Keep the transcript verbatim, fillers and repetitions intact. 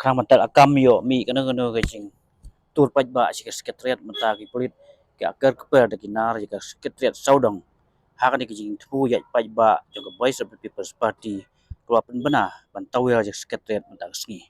Khnang ban tel akam ïoh mih kano kano ka jingtur paidbah sha ka Secretariat mynta ki pulit ki la kyrpad da ki nar ïa ka Secretariat sawdong ha kane ka jingthmu ïaid paidbah jong ka Voice of the People's Party kaba pynbna ban tawel ïa ka Secretariat mynta ka sngi.